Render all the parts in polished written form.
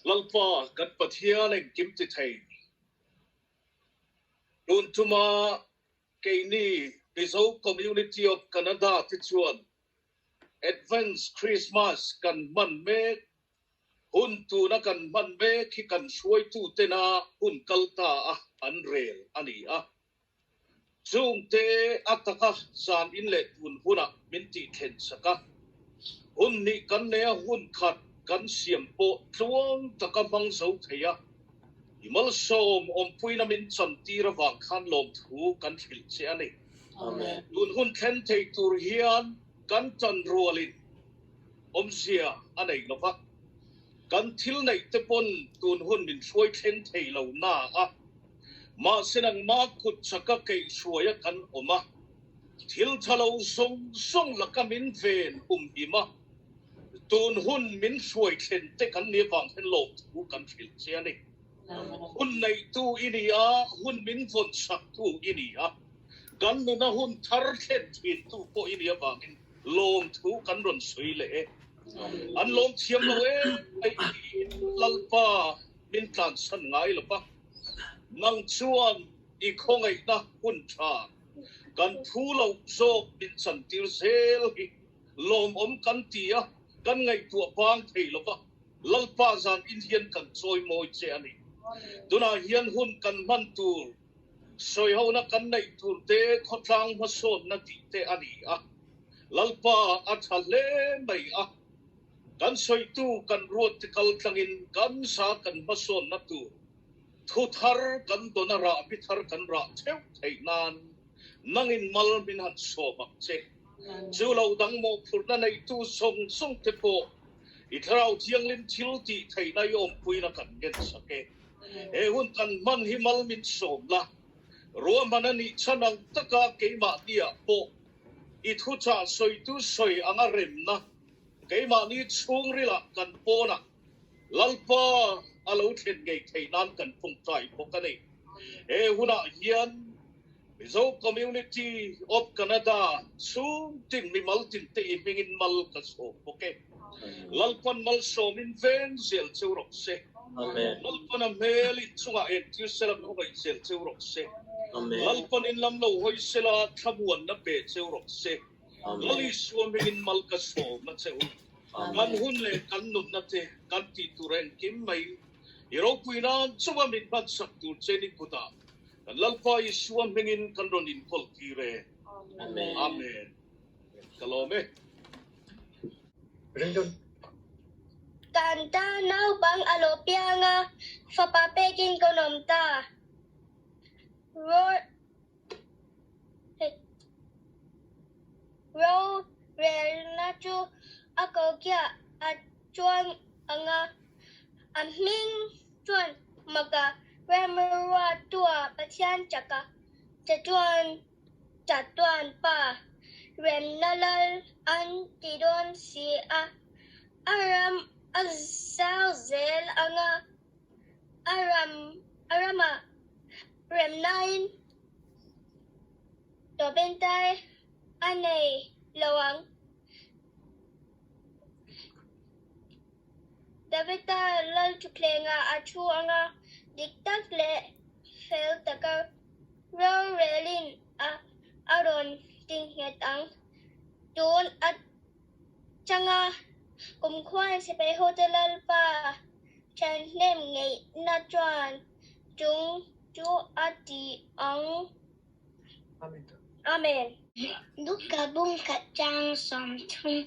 Lalpa kan Pathian engkim ti thei. Tun tuma keini Mizo Community of Canada te chuan Advance Christmas kan hman mek hun tuna kan hman mek hi kan hruaitu tena hun kal ta a an rel a ni a. Chungte a taka zan in leh tun hunah min tih thlen sak a, hun hnih kan nei a hun khat kan siam pawh tluang taka hmang zo thei a, i malsawm awmpuina min chan tir avang khan lawmthu kan hrilh che a ni. Tun hun thlen thei tur hian kan tan rualin awmzia a nei lo va, kan thil neih te pawn tun hun min hruai thleng thei lo na a, Mahse nangmah kut chaka keihhruaia kan awm a, thil tha lo zawng zawng laka min ven humhim a, tun hun min hruai thlen te kan nih avang hian lawmthu kan hrilh che a ni. Hun neihtu i ni a, hun min vawn chaktu i ni a, kan nuna hun thar thlen thintu pawh i nih avangin lawmthu kan rawn sawi leh e. An lawm thiam lo em mai tiin Lalpa min tlansan ngai lo va, nang chuan i khawngaihna hun tha kan phu loh zawk min chantir zel hi lawmawm kan ti a, kan ngaihtuah bang thei lo va, Lalpa zan in hian kan chawi mawi che a ni. Tunah hian hun kan hman tur, sawihona kan neih tur te khawtlang hmasawnna tih te a ni a, Lalpa a tha hle mai a. Kan sawitu kan ruat te kal tlangin kan sa kan hmasawnna tur thu thar kan dawn a rah bi thar kan rah theuh theih nan nangin mal min han sawm ang che. Chu lo dang mawhphurhna neihtu zawng zawng te pawh i Thlarau Thianghlim thil tih theihna i awmpuina kan ngen sak e. He hun kan hman hi mal min sawm la, ruahman a nih chhan ang taka keimahniah pawh i thuchah sawitu sawi anga remna Keimahni chhungrilah kan pawnah Lalpa a lo thlen ngei theih nan kan tawngtai bawk a ni. He hunah hian Mizo Community of Canada chhung tin mimal tin te i hmingin mal ka sawm bawk e. Lalpan malsawmin veng zel cheu rawh se. Lalpan a hmel in chungah entir sela khawngaih zel cheu rawh se. Lalpan in lam lo hawi sela thlamuanna pe cheu rawh se. Lal Isua hmingin mal ka sawm a che u. Kan hun leh kan nunna te kan tih tur a engkim mai. I ropui nan chauha min hmansak tur che ni kutah kan Lalpa Isua hmingin kan rawn inkawl tir e. Amen. Ka lawm e. Kan ta naupang a lo piang a, fapa pekin ka nawm ta. Rorelna chu a kokiah a chuang ang a, a hming chuan maka remruatua Pathian chaka chatuan chatuan pa remna lal an ti dawn si a, a ram a zau zel ang a, a ram a ramah remnain Tawbentai a nei lo ang. Davida lalthutthlengah a thu ang a, dik tak leh fel taka rorelin a a rawn tinghet ang. Tun atanga kumkhuan sipai hote Lalpa Ṭhenhnem ngeihna chuan chung chu a ti ang. Amen. Luka bungkhat chang 30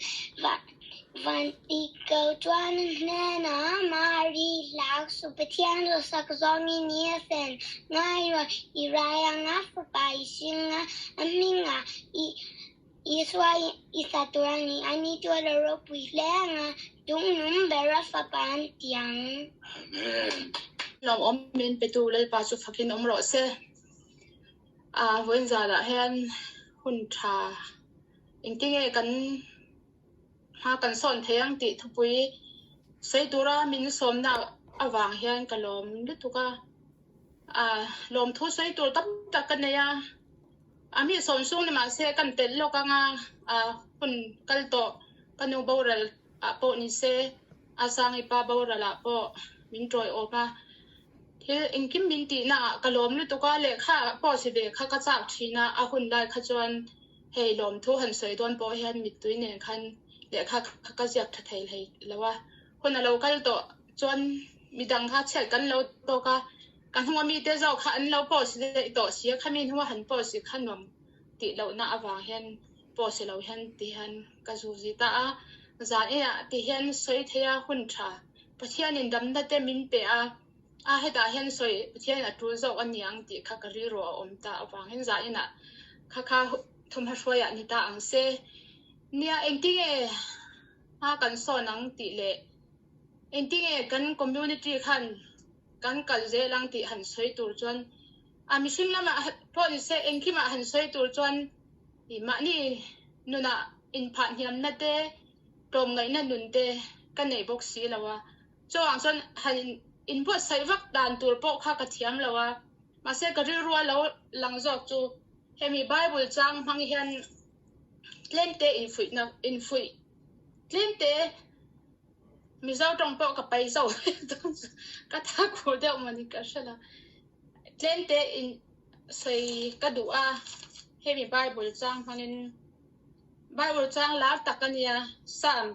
van i ko chuan hnenah Mari hlak su Pathian rawsak zawng i ni a sen ngai rawh i rai anga fapa i hringa a hmingah i Isua i sa tur a ni, ani chu a lo ropui hle ang a, Dungnung ber a fapa an ti ang. Amen. Lawmawm min petu Lalpa chu fakin awm rawh se. A vawiin zanah hian hun tha engtinge kan hma kan sawn thei ang tih thupui sawi tura min sawmna avang hian ka lawm lutuk a. A lawmthu sawi tur tam tak ka nei a. A mi sawm sung ni mahse kan telh lawk anga a hun kal tawh ka nu boral. ah pawh ni se a sangi pa boral ah pawh min tawiawm a, thil engkim min tihna ah ka lawm lutuk a, lehkha ah pawh si ve kha ka chak thin a, a hun lai kha chuan hei lawmthu han sawi dawn pawh hian mittui nen khan lehkha kha ka ziak tha thei hlei lo a, hun a lo kal tawh chuan midang kha chhiat kan lo tawk a, ka hnunga mite zawk kha an lo post daih tawh si a, khami hnunga han post kha nuam tih lohna avang hian post lo hian ti hian ka zu zi ta a, zan inah ti hian sawi thei a hun tha Pathianin damna te min pe a, a hetah hian sawi Pathianin a tul zawk a niang tih kha ka rilru a awm ta avang hian zan inah kha kha thawmhnaw hruaiah ni ta ang se. Nia engtinge hma kan sawn ang tih leh engtinge kan community khan kan kal zel ang tih han sawi tur chuan a mihring lamah pawh ni se engkimah han sawi tur chuan mahni nunah inphah hniamna te tlawmngaihna nun te ka nei bawk si lo a, chuvang chuan han inbuatsaih vak dan tur pawh kha ka thiam lo a, mahse ka rilrua lo lang zawk chu hemi Bible chang hmang hian tlemte infuihna infuih tlemte Mizo tawng pawh ka pai zo ka tha khur deuh mawni ka hre lo tlemte in sawi ka duh a hemi Bible chang hmangin Bible chang lar tak a nia Psalm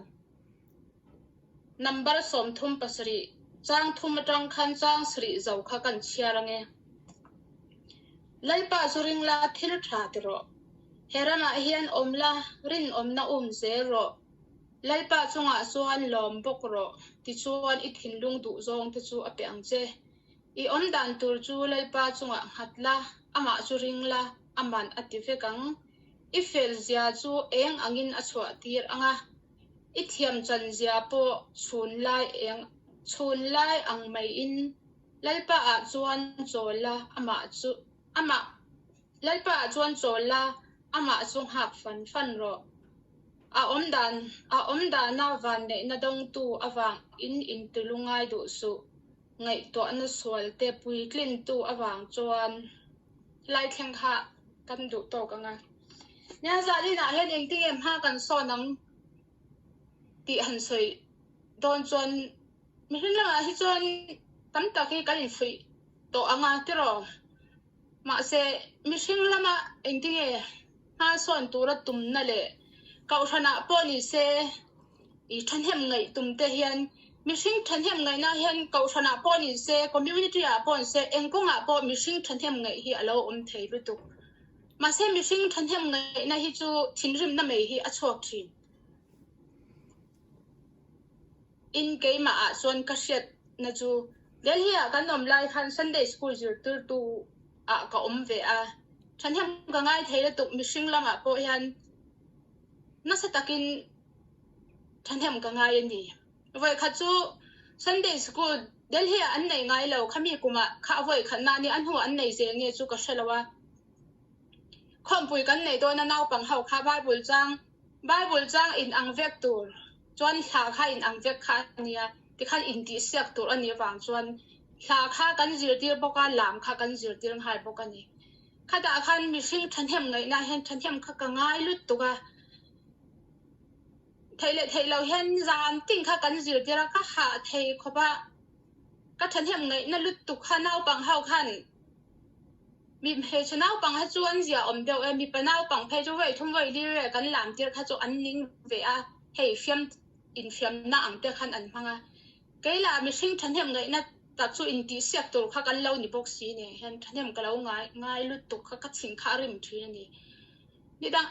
number 37 chang thum atang khan chang sarih zo kha kan chhiar ange. Lalpa chu ring la thil tha ti rawh. He ramah hian awm la rinawmna um zel rawh. Lalpa chungah chuan lawm bawk rawh tichuan i thinlung duh zawng te chu a pe ang che. I awm dan tur chu Lalpa chungah nghat la, amah chu ring la, aman a ti vek ang. I fel zia chu eng angin a chhuah tir ang a, i thiam chan zia pawh chhun lai eng chhun lai ang maiin Lalpa ah chuan chawl la, amah chu amah Lalpa ah chuan chawl la, amah chu nghak fan fan rawh. A awm dan a awm dana vanneihna dawngtu avang in intilu ngai duh suh. Ngaihtuahna sual te puitlintu avang chuan lai thleng kha kan duh tawk ang a. Nia zalinah hian engtinge hma kan sawn ang tih han sawi dawn chuan mihring lamah hi chuan tam tak hi kan infuih tawh ang a tiraw? Mahse mihring lama engtinge hma sawn tura tumna leh kohhranah pawh ni se I thahnem ngaih tum te hian mihring thahnem ngaihna hian kohhranah pawh ni se, community ah pawh ni se, eng kawngah pawh mihring thahnem ngaih hi a lo awm thei lutuk. Mahse mihring thahnem ngaihna hi chu thinrimna mai hi a chhuak thin. In keimah ah chuan ka hriatna chu Delhi ah kan awm lai khan Sunday school zirtirtu ah ka awm ve a, thahnem ka ngai thei lutuk mihring lamah pawh hian nasa takin thahnem ka ngai a ni. Vawikhat chu Sunday School Delhi ah an nei ngai lo, khami kumah kha a vawikhat na nia, a hnuah an nei zel nge chu ka hre lo a. Khawmpui kan nei dawn a naupang ho kha Bible chang, Bible chang in ang vek tur chuan hla kha in ang vek kha a nia, tikhan intihsiak tur a nih avang chuan hla kha kan zirtir bawk a, lam kha kan zirtir nghal bawk a ni. Khatah khan mihring thahnem ngaihna hian thahnem kha ka ngai lutuk a. Theih leh theih loh hian zan tin kha kan zirtir a, ka hah thei khawp a. Ka thahnem ngaihna lutuk kha naupang ho khan mi hmeichhe naupang kha chu an zia awm deuh e, mipa naupang phei chu vawi thum vawi li vel kan lam tir kha chu an ning ve a, hei fiam infiamna ang te khan an hmang a. Kei lah mihring thahnem ngaihna tak chu intihsiak tur kha kan lo ni bawk si nen hian thahnem ka lo ngai ngai lutuk kha ka chhin kha a rim thin a ni. Nidang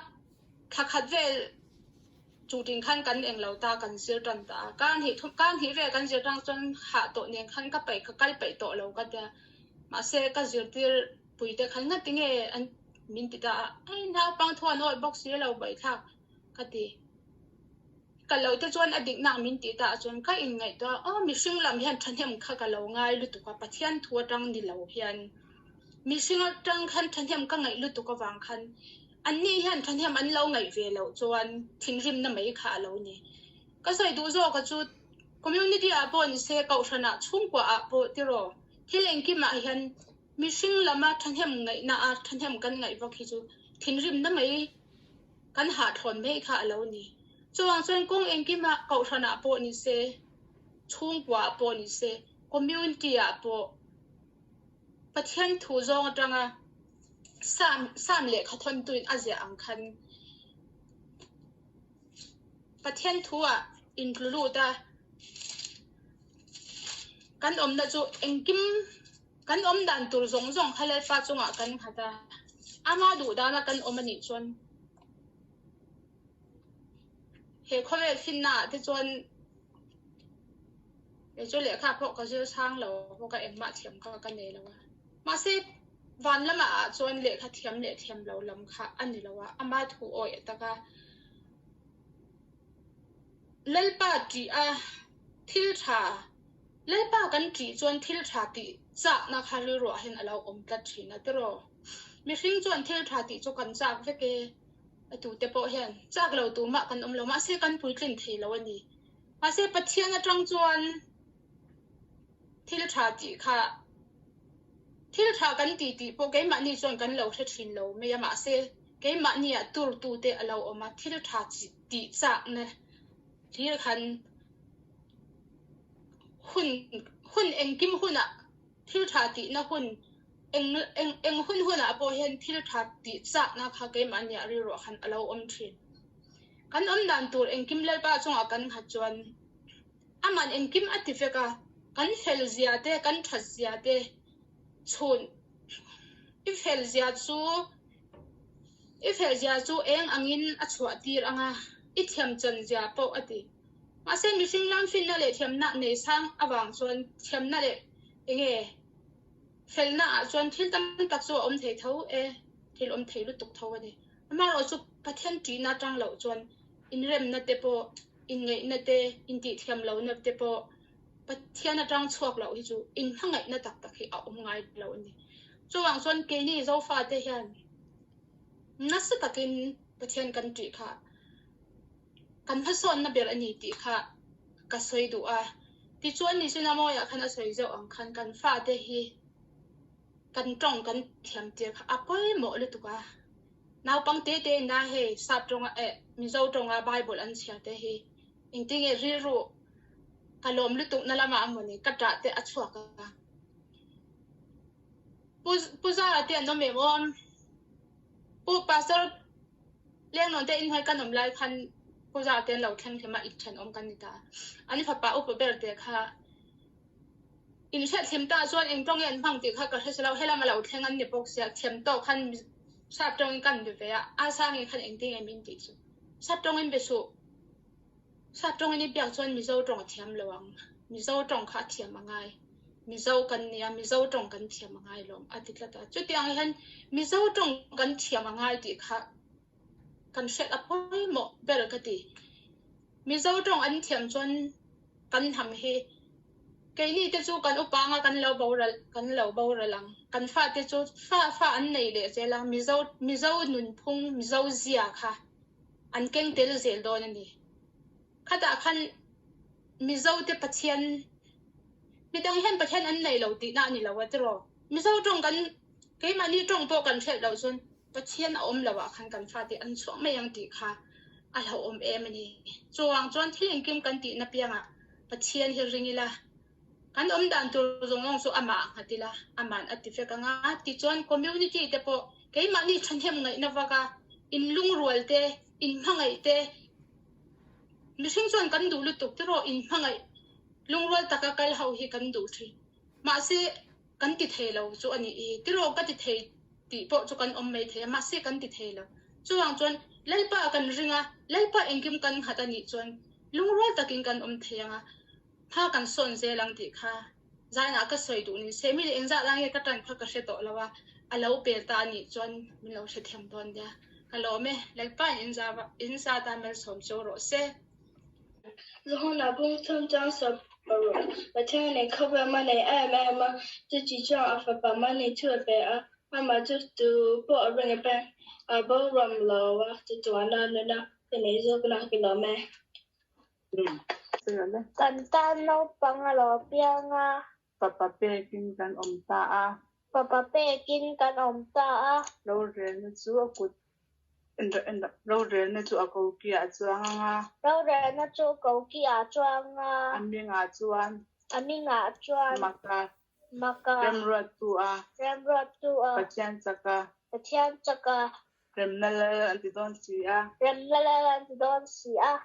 thla khat vel chu tin khan kan eng lo ta kan zir tan ta a, kan hnih thum kan hnih vel kan zir tang chuan hah tawh nen khan ka paih ka kal paih tawh lo ka tia mahse ka zirtir pui te khan ngati nge an min ti ta a, ei naupang thuan awih bawk si lo baihthlak ka ti. Ka lo te chuan a diknak min tih ta ah chuan ka inngaihtuah a, aw mihring lam hian thahnem kha ka lo ngai lutuk a, Pathian thu atang ni lo hian mihring atang khan thahnem ka ngaih lutuk avang khan anni hian thahnem an lo ngaih ve loh chuan thinrimna mai kha a lo ni. Ka sawi duh zawk a chu community ah pawh ni se kohhran ah chhungkua ah pawh tiraw thil engkim ah hian mihring lama thahnem ngaihna a thahnem kan ngaih vak hi chu thinrimna mai kan hahthlawn mai kha a lo ni. Chuvang chuan kawng engkimah kohhranah pawh ni se, chhungkuaah pawh ni se, community-ah pawh Pathian thu zawng atanga Sam Sam lehkha thawntuin a ziah ang khan Pathian thu-ah intlu lut a, kan awmna chu engkim kan awm dan tur zawng zawng kha Lalpa chungah kan nghat a, ama duh dana kan awm a nih chuan he khawvel finnaah te chuan kei chu lehkha pawh ka zir chhang lo bawk a, engmah thiam kha ka nei lo a. Mahse, van lamah ah chuan lehkha thiam leh thiam lo lam kha a ni lo a, ama thu awih taka Lalpa tih a thil tha, Lalpa kan tih chuan thil tha tih chakna kha rilruah hian a lo awm tlat thin a tiraw? Mihring chuan thil tha tih chu kan chak vek e, a tute pawh hian chak lo tumah kan awm lo, mahse kan puitlin thei lo a ni. Mahse Pathian atang chuan thil tha tih kha thil tha kan ti tih pawh keimahni chuan kan lo hre thin lo mai a, mahse keimahniah turtute a lo awm a, thil tha tih chakna hlir khan hun hun engkim hunah thil tha tihna hun eng eng eng hun hunah pawh hian thil tha tih chakna kha keimahniah rilruah khan a lo awm thin. Kan awm dan tur engkim Lalpa chungah kan nghat chuan Aman engkim a ti vek a, kan fel zia te, kan that zia te chhun i fel zia chu i fel zia chu eng angin a chhuah tir ang a, i thiam chan zia pawh a ti. Mahse mihring lam finna leh thiamna nei sang avang chuan thiamna leh enge felna ah chuan thil tam tak chu a awm thei tho e, thil awm thei lutuk tho a ni. Amaherawhchu chu Pathian ṭihna aṭang loh chuan inremna te pawh inngaihna te, intihthiam lohna te pawh Pathian atang chhuak loh hi chu inhmangaihna tak tak hi a awm ngai lo a ni. Chuvang chuan keini Zofate hian nasa takin Pathian kan ṭih kha kan hmasawnna ber a ni tih kha ka sawi duh a. Tichuan Nisina Mawiah khan a sawi zauh ang khan kan fate hi kan tawng kan thiam tir kha a pawimawh lutuk a. Naupang tete ina hei sap tawnga eh Mizo tawnga Bible an chhiar te hi engtinge rilru ka lawm lutuk na lamah a mawni ka ṭah te a chhuak a. Pu Pu Zara te an awm em aw? Pu Pastor Lengnawn te inhnuai kan awm lai khan Pu Zara te an lo thleng thlem a, inthenawm kan ni ta. An fapa upa ber te kha In hriathlim ta chuan eng tawng nge an hmang tih kha ka hre si lo, helam a lo thleng an ni bawk sia, thiam tawk khan sap tawngin kan be ve a, a sangin khan engtin nge min tih chu, sap tawngin be suh, sap tawngin i biak chuan Mizo tawng a thiam lo ang, Mizo tawng kha a thiam a ngai, Mizo kan nia, Mizo tawng kan thiam a ngai lawm a ti tlat a, chutiang hian Mizo tawng kan thiam a ngai tih kha kan hriat a pawimawh ber ka ti. Mizo tawng an thiam chuan kan hnam hi keini te chu kan upa anga kan lo boral kan lo boral ang. Kan fate chu fa fa an nei leh zel a, Mizo Mizo nunphung Mizo zia kha an keng tel zel dawn a ni. Khatah khan Mizo te Pathian midang hian Pathian an nei lo tihna a ni lo a tiraw. Mizo tawng kan keimahni tawng pawh kan hriat loh chuan Pathian a awm loh ah khan kan fate an chhuah mai ang tih kha a hlauhawm em a ni. Chuang chuan thil engkim kan tihna piangah Pathian hi ring ila, kan awm dan tur zawng zawng chu amah a nghat ila, ama'n a ti vek ang a. Tichuan community te pawh keimahni thahnem ngaihna vaka inlungrual te, inhmangaih te, mihring chuan kan duh lutuk tiraw inhmangaih lungrual taka kal ho hi kan duh thin. Mahse kan ti thei lo chu a nih hi. Tiraw ka ti thei tih pawh chu kan awm mai thei a, mahse kan ti thei lo. Chuvang chuan Lalpa kan ring a, Lalpa engkim kan nghat a nih chuan lungrual takin kan awm thei ang a, hma kan sawn zel ang tih kha zainah ka sawi duh ni se. Mi engzah lai nge ka tan kha ka hre tawh lo a, a lo pel ta a nih chuan min lo hrethiam dawn nia. Ka lawm e, Lalpa in in za ta malsawm chu rawh se. Zahawna bung chhung chuan sawp rawh. Pathian in khawvel ma nei em em a, chuti chuan a fapa mahni thu a pe a, amah chu tu pawh a ring a peng a boram lo a, chatuana nuna ka nei zawk na ka lawm e. Kan tan naupang a lo piang a. Fapa pekin kan awm ta a. Fapa pekin kan awm ta a. Rorelna chu a kut. Rorelna chu a kokiah chuang ang a. Rorelna chu kokiah chuang a. A mingah chuan. A mingah chuan. Maka. Maka. Remruattu a. Remruattu a. Pathian chaka. Pathian chaka. Remna lal an ti dawn si a. Remna lal an ti dawn si a.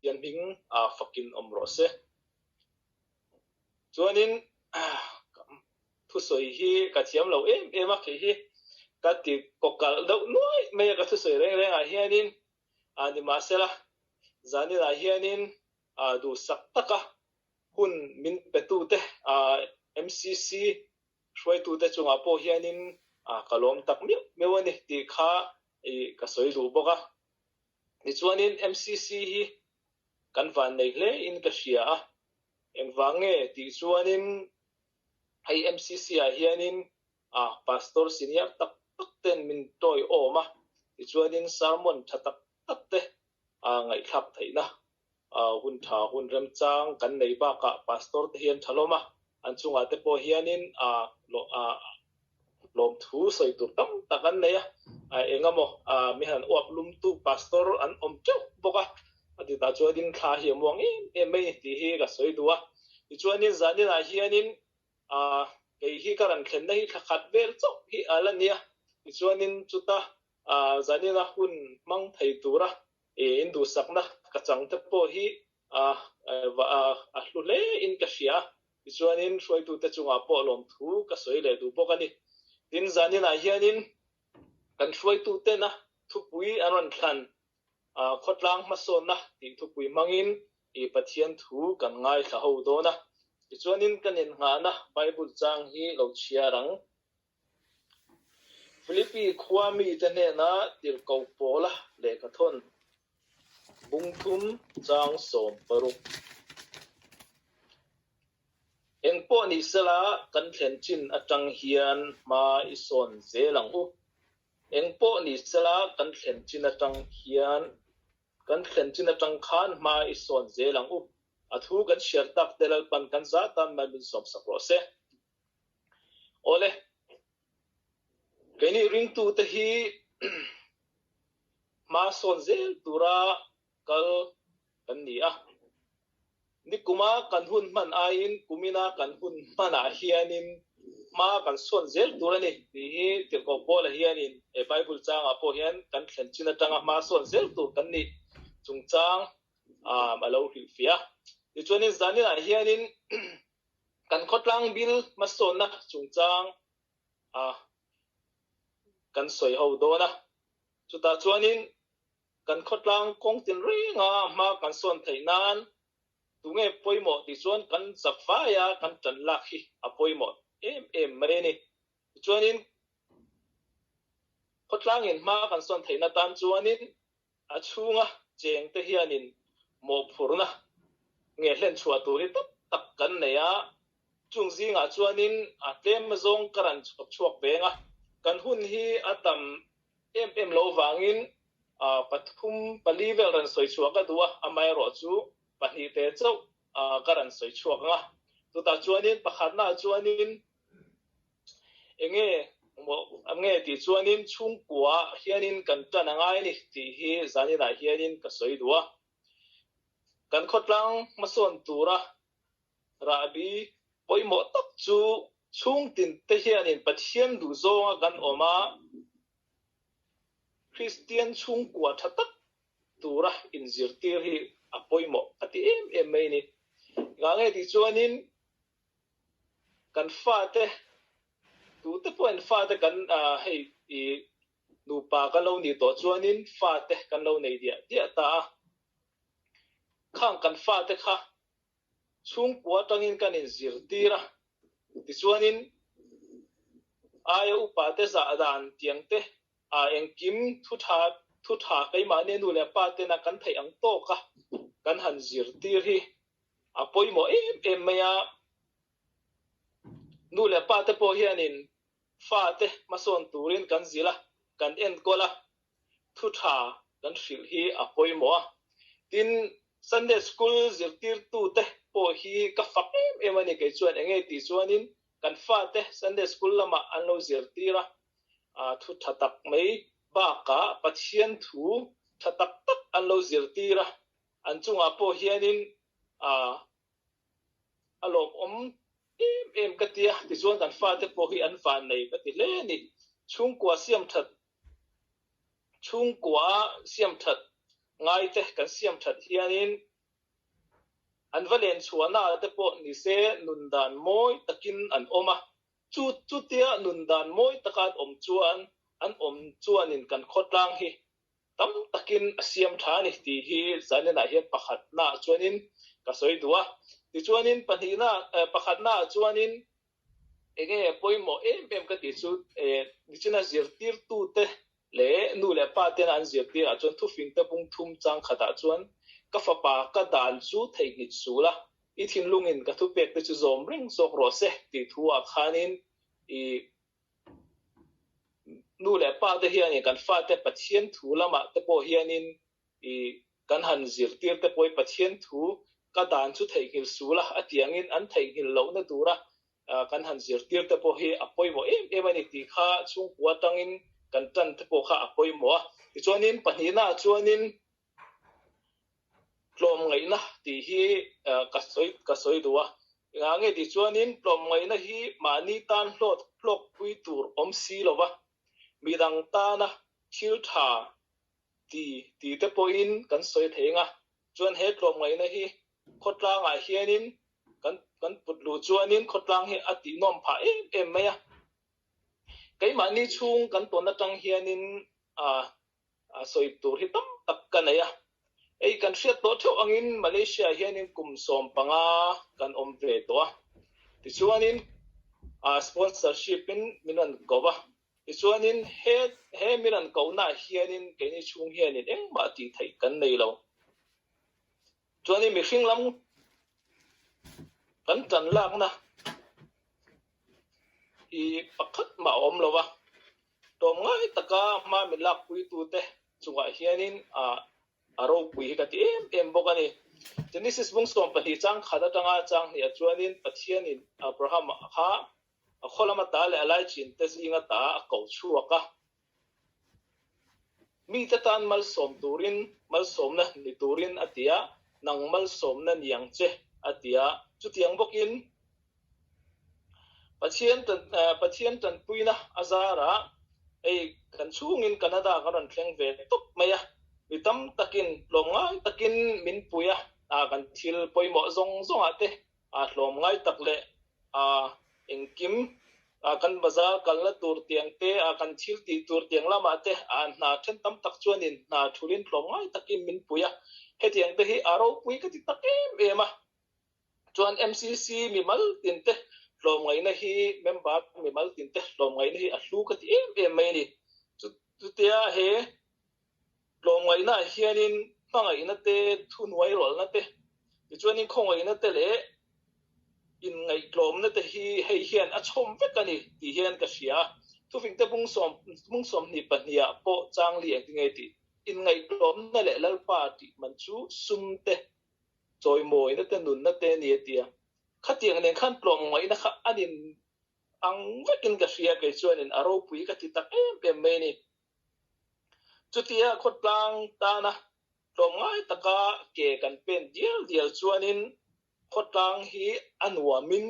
Tian hming fakin awm rawh se. Chuanin thusawi hi ka thiam lo em em a, kei hi ka ti kawkalh deuh nuai mai a ka thusawi reng rengah hianin nimahsela zaninah hianin duhsak taka hun min petute MCC hruaitute chungah pawh hianin ka lawm tak miau miau a ni tih kha ka sawi duh bawk a. Tichuanin MCC hi kan van nei hle in ka hria a, engvang nge tih chuanin hei MCC ah hianin Pastor senior tak tak ten min tawiawm a, tichuanin sermon tha tak tak te ngaihthlak theihna hun tha hun remchang kan nei bakah Pastor te hian tha lawm a, an chungah te pawh hianin lawmthu sawi tur tam tak an nei a, engemaw mi han uap lumtu Pastor an awm teuh bawk a, a ti tah chuanin thla hi a muang em em mai tih hi ka sawi duh a, tichuanin zaninah hianin kei hi ka rawn thlenna hi thla khat vel chauh hi a la nia, tichuanin chuta zanina hun hmang thei tura induhsakna ka chang te pawh hi a hlu hle in ka hria a, tichuanin hruaitute chungah pawh lawmthu ka sawi leh duh bawk a ni. Tin, zaninah hianin kan hruaitutena thupui an rawn thlan khawtlang hmasawnna tih thupui hmangin Pathian thu kan ngaithla ho dawn a, tichuanin kan innghahna Bible chang hi lo chhiar ang. Philippi khua mite hnena tirhkoh pawla lehkhathawn. Bung thum chang 60. Engpawh ni sela kan thlen chin atang hian hma i sawn zel ang u. Engpawh ni sela kan thlen chin atang hian kan thlen chin atang khan hma i sawn zel ang u. A thu kan chhiar tak te Lalpan kan zah tan mai min sawmsak rawh se. Awle, keini ringtute hi hma sawn zel tura kal kan ni a. Nikuma kan hun hman aiin kumina kan hun hmanah hianin hma kan sawn zel tur a ni tih hi Tirhkoh Paula hianin he Bible changah pawh hian kan thlen chin atanga hma sawn zel tur kan nih chungchang a lo hrilhfiah a. Tichuanin zaninah hianin Kan khawtlang bil hmasawnna chungchang a kan sawi ho dawn a, chutah chuanin kan khawtlang kawng tinrenga hma kan sawn theih nan tunge pawimawh tih chuan kan zafaia kan tan lak hi a pawimawh em em mai a ni. Tichuanin khawtlangin hma kan sawn theihna tan chuanin A chhunga chengte hianin mawhphurhna nge hlen chhuah tur hi tam tak kan nei a, chung zingah chuanin a tlem zawng ka rawn chhawp chhuak veng a, kan hun hi a tam em em lo vangin pathum pali vel rawn sawi chhuah ka duh a, amaherawh chu pahnih te chauh ka rawn sawi chhuak ang a, chutah chuanin pakhatnaah chuanin Enge nge tih chuanin chhungkua hianin kan tan a ngai a ni tih hi zaninah hianin ka sawi duh a. Kan khawtlang hmasawn tura rahbi pawimawh tak chu chhungtin te hianin Pathian duhzawnga kan awm a, Kristian chhungkua tha tak tura inzirtir hi a pawimawh a ti em em mai a ni. Engah nge tih chuanin Kan fate, tute pawhin fate kan hei i nupa kan lo nih tawh chuanin fate kan lo nei diah diah ta a. Khang kan fate kha chhungkua atangin kan inzirtir a, tichuanin aia upate zah dan tiang te a engkim thu tha thu tha keimahni nu leh pa tena kan theih ang tawka kan han zirtir hi A pawimawh em em mai a, nu leh pa te pawh hianin fate hmasawn turin kan zilh a, kan enkawl a, thu tha kan hrilh hi a pawimawh a. Tin, Sunday School zirtirtute pawh hi ka fak em em a ni kei chuan enge tih chuanin kan fate Sunday School lamah an lo zirtir a, thu tha tak mai bakah Pathian thu tha tak tak an lo zirtir a, An chungah pawh hianin a lawmawm em em ka ti a, tichuan kan fate pawh hi an van nei ka ti hle a ni. Chhungkua siam that, chhungkua siam that ngaite kan siam that hianin an va len chhuahna te pawh nise nun dan mawi takin an awm a, chu chutia nun dan mawi taka an awm chuan an awm chuanin kan khawtlang hi Tam takin a siam tha a ni tih hi zaninah hian pakhatnaah chuanin ka sawi duh a. Tichuanin pahnihna pakhatnaah chuanin enge pawimawh em em ka tih chu nichina zirtirtute leh nu leh pa tena an zirtirah chuan thufingte bung thum chang khatah chuan ka fapa ka dan chu theihnghilh sul a, i thinlungin ka thupekte chu zawm reng zawk rawh se tih thuah khanin i Nu leh pa te hianin kan fate Pathian thu lamah te pawh hianin i kan han zirtir te pawh hi Pathian thu ka dan chu theihnghilh sul a, a tiangin an theihnghilh lohna tura kan han zirtir te pawh hi a pawimawh em em a ni tih kha chhungkua atangin kan tan te pawh kha a pawimawh a. Tichuanin pahnihnaah chuanin Tlawmngaihna tih hi ka sawi ka sawi duh a, engah nge tih chuanin tlawmngaihna hi mahni tan hlawt hlawkpui tur awm si lo va, midang tana thil tha ti ti te pawhin kan sawi thei ang a, chuan he tlawmngaihna hi khawtlangah hianin kan kan put luh chuanin khawtlang hi a tihnuam phah em em mai a, keimahni chhung kan tawn atang hianin a A sawi tur hi tam tak ka nei a, hei kan hriat tawh theuh angin Malaysia hianin kum 15 kan awm ve tawh a, tichuanin a sponsorship in min rawn ko va, tichuanin he he min rawn kohnaah hianin keini chhung hianin engmah tih theih kan nei lo. Chuanin mihring lam kan tan lakna hi pakhat mah a awm lo va, tlawmngai taka hma min lakpuitute chungah hianin a ropui hi ka ti em em bawk a ni. Genesis bung 12 chang khat atanga chang hniah chuanin Pathianin Abraham kha a khaw lama ta leh a laichin te zinga ta a ko chhuak a. Mite tan malsawm turin, malsawmna ni turin a ti a, nang malsawmna ni ang che a ti a. Chutiang bawkin Pathian Pathian tanpuina a zarah hei kan chhungin Canada kan rawn thleng ve tawp mai a, mi tam takin tlawmngai takin min pui a, kan thil pawimawh zawng zawngah te a hlawmngai tak leh a engkim a kan bazar kalna tur tiang te a kan thil tih tur tiang lamah te a hna then tam tak chuanin hna thulin tlawmngai takin min pui a, hetiang te hi a ropui ka ti tak em em a. Chuan MCC mimal tin te hlawmngaihna hi member mimal tin te hlawmngaihna hi a hlu ka ti em em mai a ni. Chutia he Tlawmngaihna ah hianin hmangaihna te, thuhnuai rawlna te, tichuanin khawngaihna te leh inngaihtlawmna te hi hei hian a chhawm vek a ni tih hian ka hria a. Thufingte bung 22 ah pawh changli engti nge tih? Inngaihtlawmna leh Lalpa tih man chu sum te, chawimawina te, nunna te a ni a ti a. Khatiang nen khan tlawmngaihna kha an in ang vekin ka hria kei chuanin a ropui ka ti tak em em mai a ni. Chutia khawtlang tana tlawmngai taka ke kan pen dial dial chuanin khawtlang hi a nuamin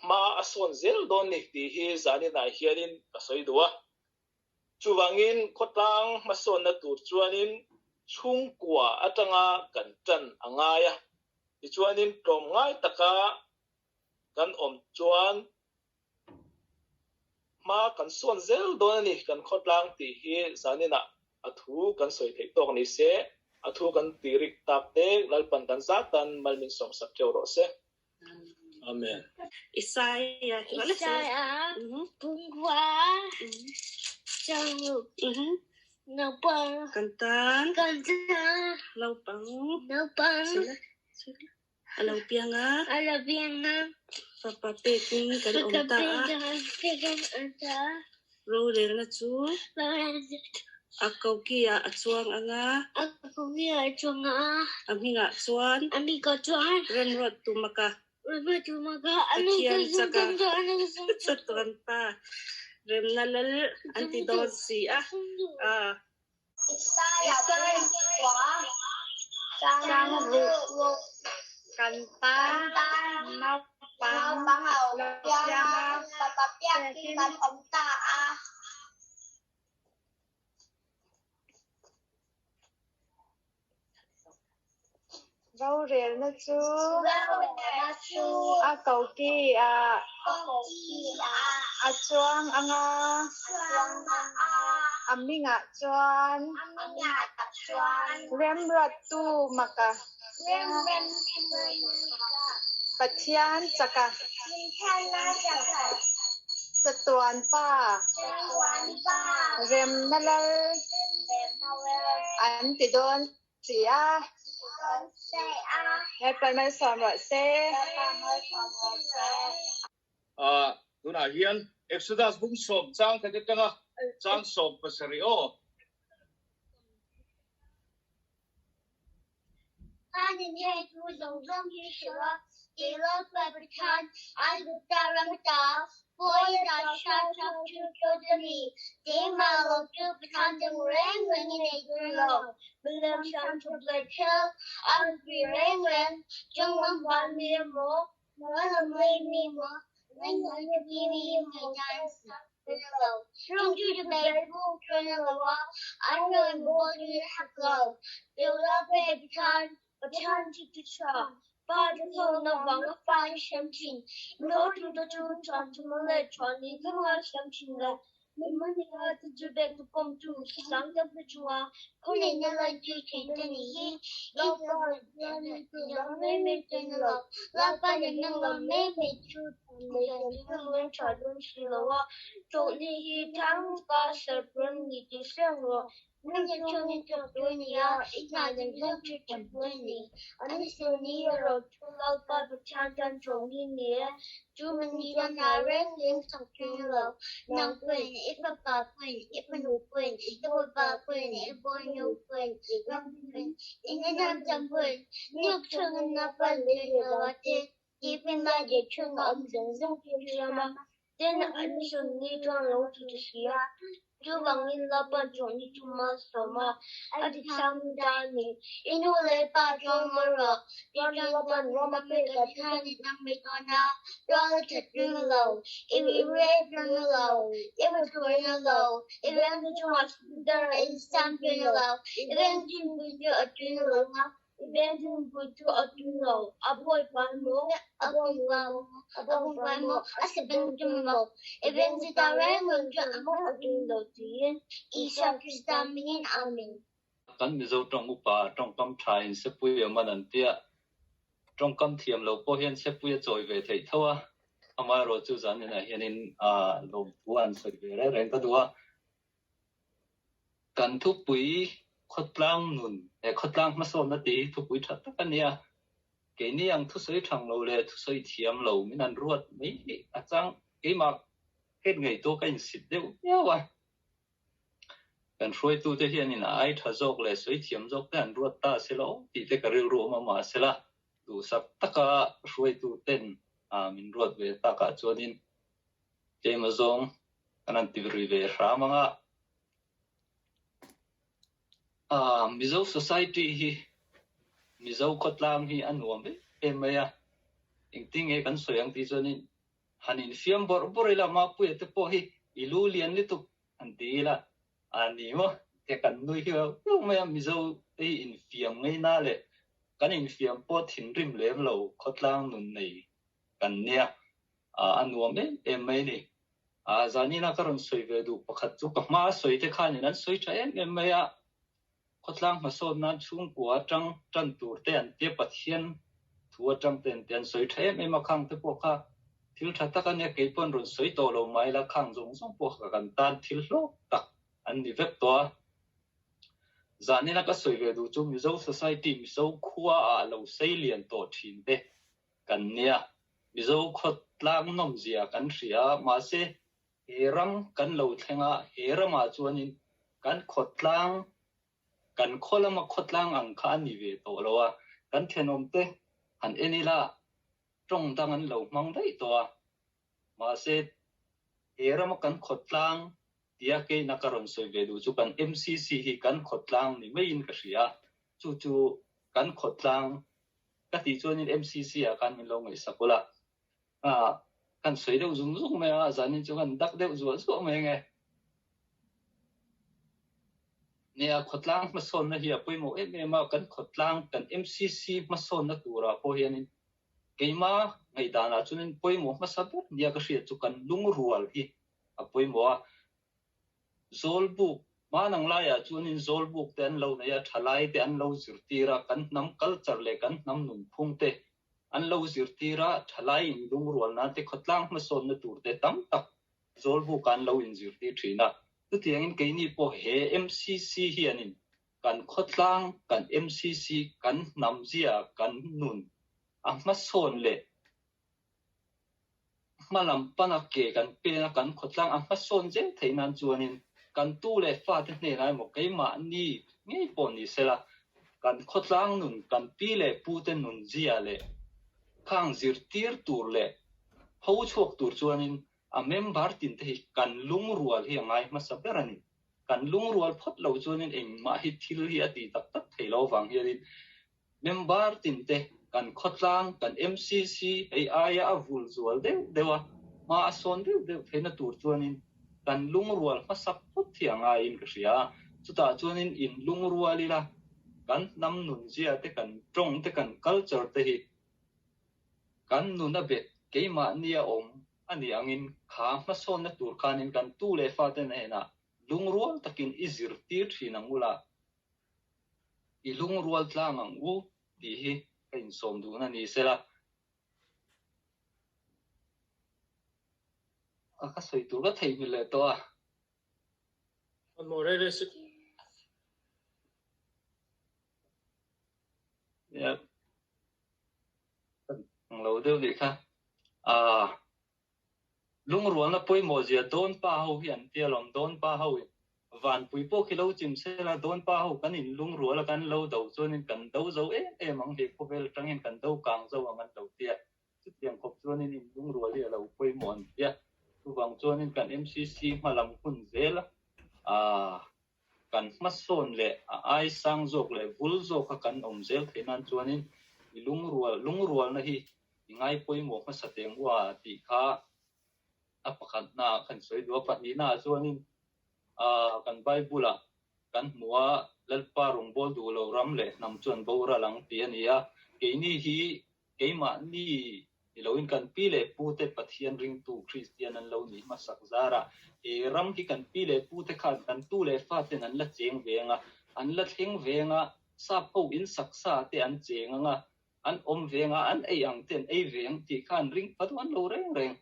hma a sawn zel dawn ni tih hi zaninah hianin ka sawi duh a. Chuvangin khawtlang hmasawnna tur chuanin chhungkua atanga kan tan a ngai a, tichuanin tlawmngai taka kan awm chuan Hma kan sawn zel dawn a ni, kan khawtlang tih hi zaninah a thu kan sawi theih tawk ni se, a thu kan ti rik tak te Lalpan kan zat tan mal min sawmsak theuh rawh se. Amen. Isaiah Isaiah Pungkua Changruk Naupang Kan tan Kan tan Naupang Naupang A lo piang a. A lo piang a. Fapa pekin kan awm ta a. Fapa pekin kan awm ta a. Rorelna chu. Rorelna chu. A kokiah a chuang ang a. A kokiah a chuang a. A hmingah chuan. A hmingah chuan. Remruat tumaka. Remruat tumaka. Pathian chaka. Chatuan pa. Remna lal an ti dawn si a. Isaiah Changruk Kan tan naupang lo piang a, fapa pekin kan awm ta a. Rorelna chu a koki ah a chuang ang a, a hmingah chuan remruattu maka Pathian chaka chatuan pa remna lal an ti dawn si a. Lalpa malsawm rawh se. A, tunah hian Exodus bung 10 chang khat atanga chang 17 aw. Khanin hei thu zawng zawng hi hrilh a, tih Lalpa Pathian Aigupta ram ata pawi a dah hrat hrat thu chu a ni. Keimah lo chu Pathian dang reng reng i nei tur lo. Milem hram thup leh thil a rawn pi reng reng, chunglam van mi emaw, hnuailam lei mi emaw, lei hnuai mi mi emaw dan sak tur lo. Chung chu chu bei buk tur a lo a, an rawn bawl tur a hak lo. Lalpa Pathian, Pathian chu chu tha, Pa te thawhna vanga fa i hrem thin. Lo tu te chu chuan thuma leh chuan ni thunga hrem thin le. Mimania te chu bek tu pawm tu sang te hmu chunga khawngaihna lan tir thin te ni hi. Lalpa hian tu dang mai mai te ni lo. Lalpa nen nang lo mai mai chu nei kan chu ngen tha dawn si lo a. Chawlhni hi thang taka serh ni tih hriat rawh. Ni chawp tur a ni a, i hna zawng zawng chu ṭanpui a ni. An ni erawh chu Lalpa Pathian tan chawlhni ni e. Chu mi ni chuan hna reng reng chak ṭhin lo. Nang pawhin, i fapa pawhin, i fanu pawhin, i fapa pawhin, i bawinu pawhin, i ram pawhin, i hnam chang pawhin, nuk chhungin na pal tir lo a che. Tihpinna leh chhunga awm zawng zawng chu hriam a, tin an mission ni chuan lo ti ta si a. Chuvangin Laban chuan ni chu malsawm a, a ti chhang ta a ni. I nu leh pa chuan ngawi rawh, ti chuan Laban Rama pek a chhan in a hmei dawn a, tual a that ring lo, i rek ring lo, i rithu ring lo, i veng chungah dar a insam ring lo, i veng chhungpui chu a ring lo a. I vengchhungpui chu a tum lo, a bawipa maw, a bawngpa maw, a bawngpa maw, a sabeng tum maw, i vengchita reng reng chu a maw a tum lo tiin Isua Krista hmingin Amen. Kan Mizo tawng upa tawngkam tha in sepui a man an tia, tawngkam thiam lo pawh hian sepui a chawi ve theih tho a, amaherawhchu zaninah hianin lawmthu an sawi ve reng reng ka duh a. Kan thupui khawtlang nun leh khawtlang hmasawnna tih hi thupui tha tak a ni a. Keini ang thusawi thang lo leh thusawi thiam lo min an ruat mai hi a chang keimah hriat ngaihtuah ka insit deuh viau a. Kan hruaitute hianin a ai tha zawk leh sawi thiam zawk te an ruat ta se lo tih te ka rilru awm a mahsela duhsak taka hruaituten min ruat ve takah chuanin Keimah zawng kan han ti ri ve hram ang a. Ah, Mizo society hi, Mizo khawtlang hi a nuam em em mai a. Engtin nge kan sawi ang tih chuanin han infiam bawrh bawrh ila, Mapuia te pawh hi i lu lian lutuk han ti ila, a ni maw? Te kan nui hi viau mai a, Mizo te hi infiam ngaina leh kan infiam pawh thinrim lem lo khawtlang nun nei kan nia. A nuam em em mai a ni. Zanina ka rawn sawi ve duh pakhat chu ka hma sawi te khanin an sawi tha em em mai a, khawtlang hmasawn nan chhungkua atang tan tur te an tia Pathian thu atang te an tia an sawi tha em em a, khang te pawh kha thil tha tak a nia, kei pawh an rawn sawi tawh lo mai la, khang zawng zawng pawh kha kan tan thil hlawk tak an ni vek tawh a. Zanina ka sawi ve duh chu Mizo Society, Mizo khua ah lo sei lian tawh thin te kan nia. Mizo khawtlang nawmzia kan hria a, mahse he ram kan lo thleng a, he ramah chuanin kan khawtlang, kan khaw lama khawtlang ang kha a ni ve tawh lo a, kan thenawmte han en ila tawng dang an lo hmang daih tawh a, mahse he rama kan khawtlang tia keina ka rawn sawi ve duh chu kan MCC hi kan khawtlang ni maiin ka hria a, chu chu kan khawtlang Ka tih chuanin MCC ah khan min lo ngaihsak ula, ah kan sawi deuh zung zung mai a, zanin chu kan dak deuh zuah zuah mai ange. Nia, khawtlang hmasawnna hi a pawimawh em em a, kan khawtlang, kan MCC hmasawnna turah pawh hianin keima ngaihdanah chuanin pawimawh hmasa ber nia ka hriat chu kan lungrual hi a pawimawh a. Zawlbuk, Hmanang laiah chuanin zawlbuk te an lo nei a, thalai te an lo zirtir a, kan hnam culture leh kan hnam nunphung te an lo zirtir a, thalai inlungrual nan te khawtlang hmasawnna tur te tam tak zawlbuk ah an lo inzirtir thin a. Chutiangin keini pawh he MCC hianin kan khawtlang, kan MCC, kan hnam zia, kan nun a hmasawn leh Hma lam pana ke kan pen a, kan khawtlang a hmasawn zel theih nan chuanin kan tu leh fate hnenah emaw keimahni ngei pawh ni sela, kan khawtlang nun, kan pi leh pute nun zia leh khang zirtir tur leh ho chhuak tur chuanin a member tinte hi kan lungrual hi a ngai hmasa ber a ni. Kan lungrual phawt lo chuanin engmah hi thil hi a ti tak tak thei lo vang hianin Member tinte kan khawtlang, kan MCC hei aia a vul zual deuh deuh a, hma a sawn deuh deuh theihna tur chuanin kan lungrual hmasak phawt hi a ngaiin ka hria a. Chutah chuanin in lungrual ila kan hnam nunzia te, kan tawng te, kan culture te hi kan nun a bet keimahni a awm a nih angin kha hmasawnna tur khanin kan tu leh fate hnenah lungrual takin i zirtir thin ang ula, I lungrual tlang ang u tih hi ka insawm duhna ni sela. A ka sawi tur ka theihnghilh leh tawh a. An maw rei rei si. Nia ang lo deuh nih kha. Ah lungrualna pawimawh zia dawn pa ho hi an tia lawm dawn pa ho in vanpui pawh khi lo chim sela dawn pa ho kan in lungrual a kan lo do chuanin kan do zo em em ang he khawvel atangin kan do kang zo ang an lo tia. Chutiang khawp chuanin in lungrual hi a lo pawimawh an tia. Chuvang chuanin kan MCC hmalam hun zel a kan hmasawn leh a ai sang zawk leh vul zawka kan awm zel theih nan chuanin i lungrual lungrualna hi i ngai pawimawh hmasa teng ua tih kha a pakhatna ah kan sawi duh a. Pahnihna ah chuanin kan Bible ah kan hmu a, Lalpa rawngbâwl duh lo ram leh hnam chuan boral ang tih a ni a. Keini hi keimahni ni loin kan pi leh pute Pathian ringtu Kristian an lo nih hmasak zarah he ram hi kan pi leh pute khan kan tu leh faten an la cheng veng a, an la thleng veng a, sap ho in saksa te an cheng ang a, an awm veng a, an ei ang te an ei veng tih khan ring pha duh an lo reng reng.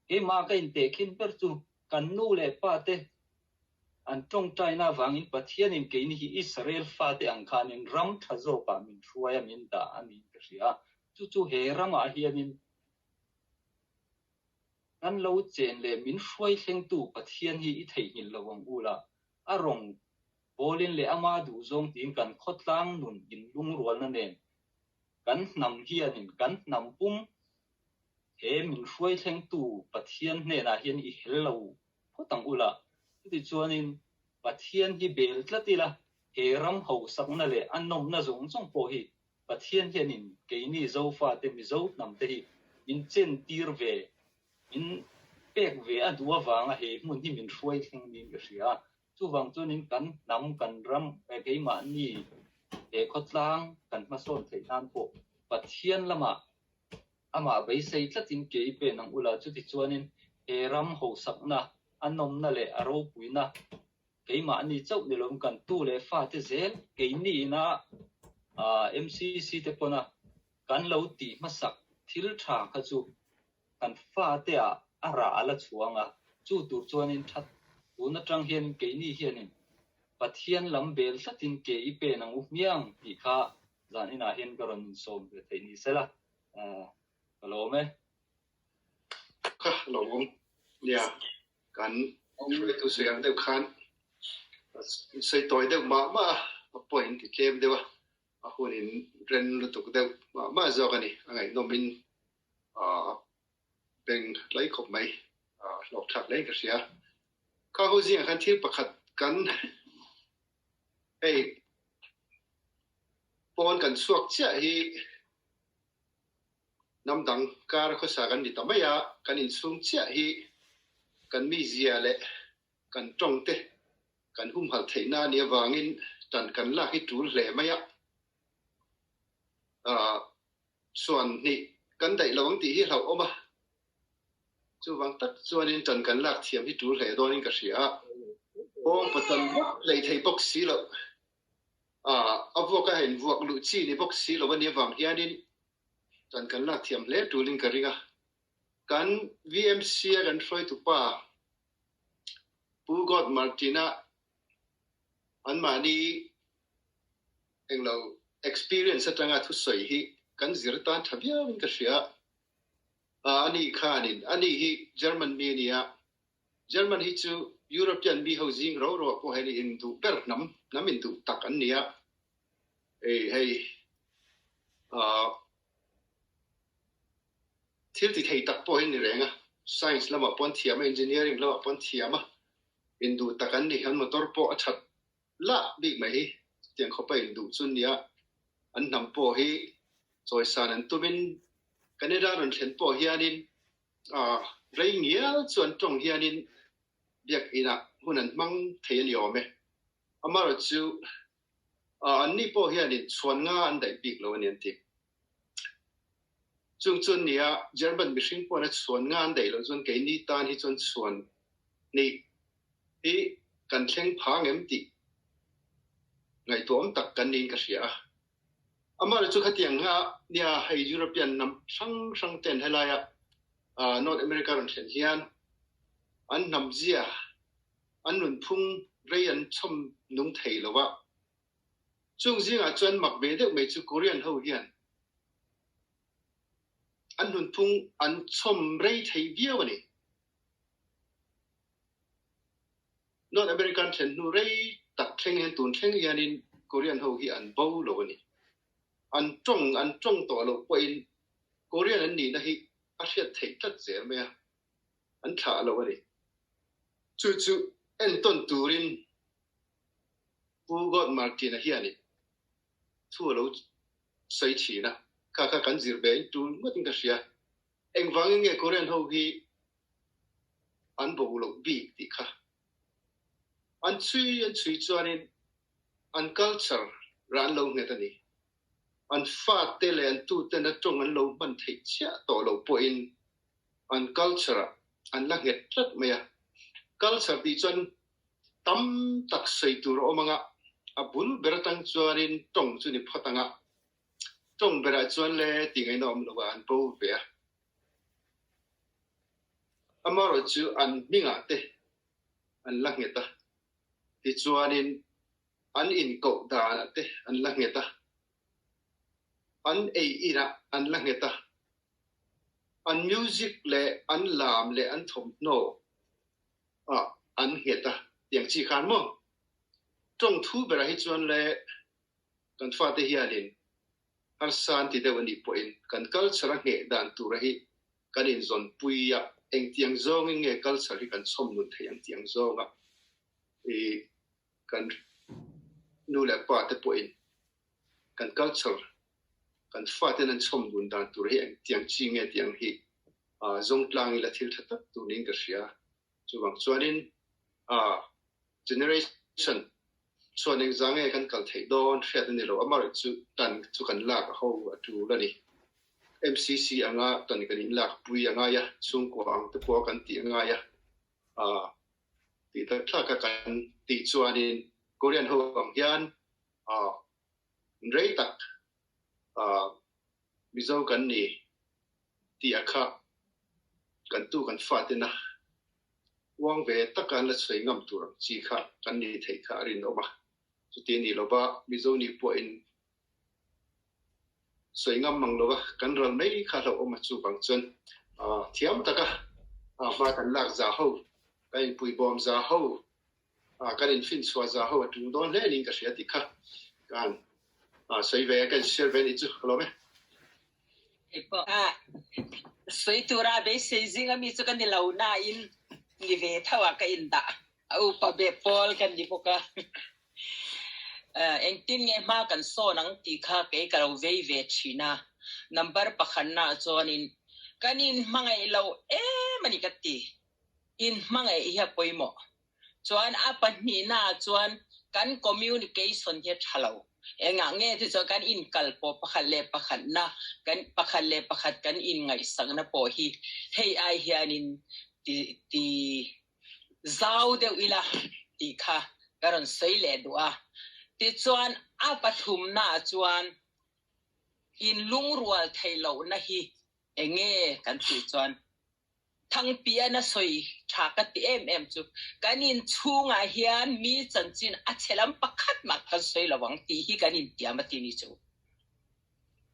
Keimah ka intehkhin ber chu kan nu leh pa te an tawngtaina avangin Pathianin keini hi Israel fate ang khanin ram tha zawkah min hruai a, min dah a niin ka hria a. Chu chu he ramah hianin kan lo chen leh min hruai thlengtu Pathian hi i theihnghilh lo ang u la, a rawng bawlin leh ama duhzawng tiin kan khawtlang nun inlungrualna nen kan hnam hianin kan hnam pum He min hruai thlengtu Pathian hnenah hian i hel lo phawt ang ula, chutichuanin Pathian hi bel tlat ila, he ram hausakna leh a nawmna zawng zawng pawh hi Pathian hianin keini Zofate Mizo hnamte hi min chentir ve, min pek ve a duh avanga he hmun hi min hruai thleng niin ka hria a. Chuvang chuanin kan hnam, kan ram, keimahni he khawtlang kan hmasawn theih nan pawh Pathian lamah Amah beisei tlatin ke i pen ang ula, chutichuanin he ram hausakna, a nawmna leh a ropuina keimahni chauh ni lovin kan tu leh fate zel keiniina MCC te pawna kan lo tih hmasak thil tha kha chu kan fate ah a rah a la chhuang a, chu tur chuanin that tun atang hian keini hianin Pathian lam bel tlatin ke i pen ang u hmiang tih kha Zan inah hian ka rawn insawm ve theih ni sela, ka lawm e. Ka lawm nia, kan hruaitu sawi ang deuh khan sawi tawi deuh mah mah a, a point ti tlem deuh a, a hun in ren lutuk deuh mah mah zawk a ni, a ngaihnawmin a beng hlai khawp mai, a hlawk thlak hle in ka hria. Kha ho zingah khan thil pakhat kan hei Pawn kan chhuak chiah hi hnam dang kar khawsa kan ni ta mai a, kan inchhung chiah hi kan mizia leh kan tawng te kan humhalh theihna a nih avangin tan kan lak hi tul hle mai a. Chuan hnih kan daih lo ang tih hi hlauhawm a, chuvang tak chuanin tan kan lak thiam hi tul hle dawnin ka hria a, pawng patan vak hlei thei bawk si loh. A vuak a hein vuak luh chi ni bawk si lo a nih avang hianin dan kan lak thiam hle tulin ka ring a. Kan VMC a kan hruaitu pa Pu God Martin-a anmahni englo experience atanga thusawi hi kan zir tan tha viauin ka hria a. Ani khanin ani hi German mi a ni a, German hi chu European mi ho zing ro ro ah pawh hian in duh ber hnam, hnam in duh tak an ni a. Hei hei ah thil ti thei tak pawh hi an ni reng a, science lamah pawh an thiam a, engineering lamah pawh an thiam a, in duh tak an ni. An motor pawh a that lah bik mai hi chutiang khawpa in duh chu an ni a, an hnam pawh hi chawisan an tumin Canada rawn thlen pawh hianin Rei ngial chu an tawng hianin biakinah hun an hmang thei a ni awm e. Amaherawhchu chu anni pawh hianin chhuan nga an daih bik lo a ni an ti. Chung chu an ni a, German mihring pawhin a chhuan nga an daih loh chuan keini tan hi chuan chhuan hnih hi kan thleng phang em tih ngaihtuahawm tak kan niin ka hria a. Amaherawhchu chu khatiang nga nia hei European hnam hrang hrang ten helaia North America rawn thlen hian an hnam zia, an nunphung rei an chhawm nung thei lo a. Chung zingah chuan mak ve deuh mai chu Korean ho hian an nunphung an chhawm rei thei viau a ni. North American thlen hnu rei tak thleng hian tun thleng hianin Korean ho hi an bo lo a ni. An tawng an tawng tawh loh pawhin Korean an nihna hi a hriat theih tlat zel mai a, an thlah lo a ni. Chu chu entawn turin Pu God Martin-a hianin thu a lo sawi thin a, kha kha kan zir ve in tul ngawtin ka hria. Engvangin nge Korean ho hi an bo loh bik tih kha an chhui an chhui chuanin an culture rah an lo nghet a ni. An fate leh an tuten a tawng an lo hman theih chiah tawh loh pawhin an culture ah an la nghet tlat mai a. Culture tih chuan tam tak sawi tur a awm ang a, a bul ber atang chuanin tawng chu ni phawt ang a, tawng berah chuan le tih ngaihna awm lo a an bo ve a. Amaherawh chu an hmingah te an la nghet a, tichuanin an inkoh danah te an la nghet a, an ei inah an la nghet a, an music leh an lam leh an thawmhnaw ah an nghet a tiang chi khan maw? Tawng thu berah hi chuan le kan fate hianin harsa an ti deuh a nih pawhin kan culture a ngheh dan tura hi kan inzawnpui a, engtiang zawngin nge culture hi kan chhawm nun theih ang tiang zawnga i kan nu leh pa te pawhin kan culture kan faten an chhawm nun dan tur hi engtiang chi nge tiang hi zawng tlang ila thil tha tak tur niin ka hria. Chuvang chuanin generation chuan engzah nge kan kal theih dawn hriat a ni lo, amaherawh chu tan chu kan lak a ho a tul a ni. MCC anga tan kan inlak pui a ngai a, chhungkua ang te pawh kan tih a ngai a, tih tak thlak a kan tih chuanin Korean ho ang hian rei tak Mizo kan ni tih a kha kan tu kan fatena uang ve taka an la sawi ngam tur ang chi kha kan ni theih kha a rinawm a. Chuti a nih lova Mizo nih pawhin sawi ngam mang lova kan ral mai kha hlauhawm a chuvang chuan thiam taka hma kan lak za ho, kan inpuibawm za ho, kan infinchhuah za ho a tul dawn hle niin ka hria tih kha ka han sawi ve a, ka inshare ve a nih chu ka lawm e. Sawi tura beisei zinga mi chu ka ni lo nain ni ve tho ah ka indah a upa be pawl ka ni bawk a. Engtin nge hma kan sawn ang tih kha kei ka lo vei ve thin a, number pakhatna ah chuanin kan inhmangaih lo em a ni ka ti. Inhmangaih hi a pawimawh. Chuan a pahnihna ah chuan kan communication hi a tha lo. Engah nge ti chuan kan inkal pawh pakhat leh pakhatna kan pakhat leh pakhat kan inngaihsakna pawh hi hei ai hianin ti ti Zau deuh ila tih kha ka rawn sawi leh duh a. Tichuan a pathumnaah chuan in lungrual theih lohna hi enge kan tih chuan Thangpian a sawi tha ka ti em em chu kan inchhungah hian mi chanchin a chhe lam pakhat mah kan sawi lo ang tih hi kan intiam a ti ni chu.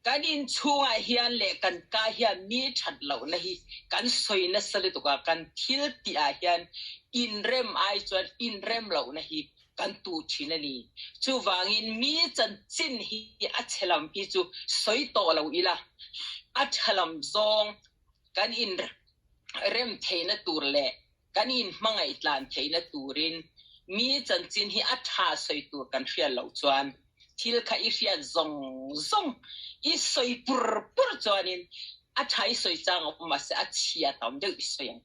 Kan inchhungah hian leh kan ka hian mi that lohna hi kan sawi nasa lutuk a, kan thil tih ah hian inrem ai chuan inrem lohna hi kan tuh thin a ni. Chuvangin mi chanchin hi a chhe lam hi chu sawi tawh lo ila, a tha lam zawng kan inrem theihna tur leh kan inhmangaih tlan theihna turin mi chanchin hi a tha sawi tur kan hriat loh chuan thil kha i hriat zawng zawng i sawi pur pur chuanin a tha i sawi chang a awm mahse a chhia tam deuh i sawi ang.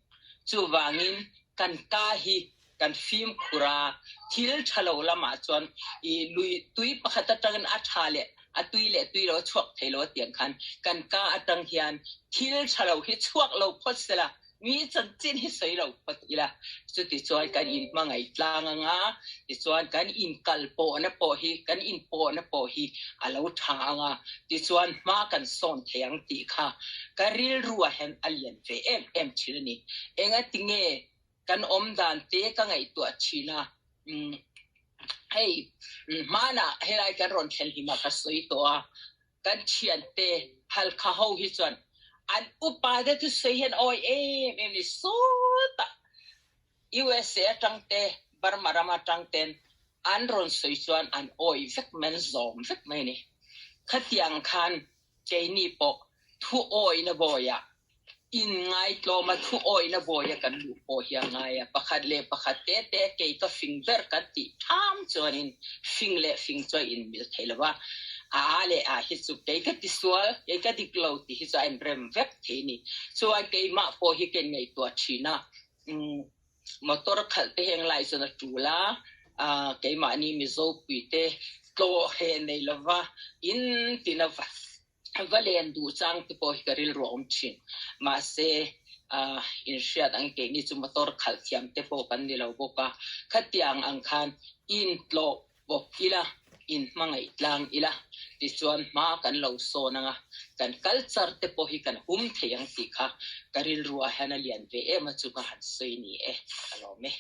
Chuvangin kan ka hi kan fimkhur a, thil tha lo lamah chuan i lui tui pakhat atangin a tha leh a tui leh tui lo a chhuak thei lo a tiang khan kan ka atang hian thil tha lo hi chhuak lo phawt sela Mi chanchin hi sawi lo phawt ila, chutichuan kan inhmangaih tlang anga, tichuan kan inkal pawhna pawh hi, kan inpawhna pawh hi a lo tha anga, tichuan hma kan sawn thei ang tih kha ka rilruah hian a lian ve em em thin a ni. Engatinge kan awm dan te ka ngaihtuah thin a, umm. Hei hmanah helai kan rawn thlen hlim a ka sawi tawh a, kan thiante Halkha ho hi chuan an upa te chu sawi hian awi em em ni sawtah USA atang te Burma ram atang ten an rawn sawi chuan an awi vek mai an zawm vek mai a ni. Khatiang khan keini pawh thu awina bawiah in ngaitlawm a, thu awina bawia kan luh pawh hi a ngai a, pakhat leh pakhat te te kei ka fing ber kan tih tham chuanin fing leh fing chu a inmil thei lo a, a a leh a hi chu kei ka tisual, kei ka dik lo tih hi chu a inrem vek thei a ni. Chuan keimah pawh hi ka inngaihtuah thin a, motor khalh te heng lai chuan a tul a, keimahni Mizo puite tlawh he nei lova in tina va len duh chang te pawh hi ka rilru a awm thin. Mahse, inhriat ang keini chu motor khalh thiam te pawh kan ni lo bawk a, khatiang ang khan in tlawh bawk ila, in hmangaih tlang ila, tichuan hma kan lo sawn ang a, kan culture te pawh hi kan hum thei ang tih kha ka rilru ah hian a lian ve em a chu ka han sawi ni e, ka lawm e.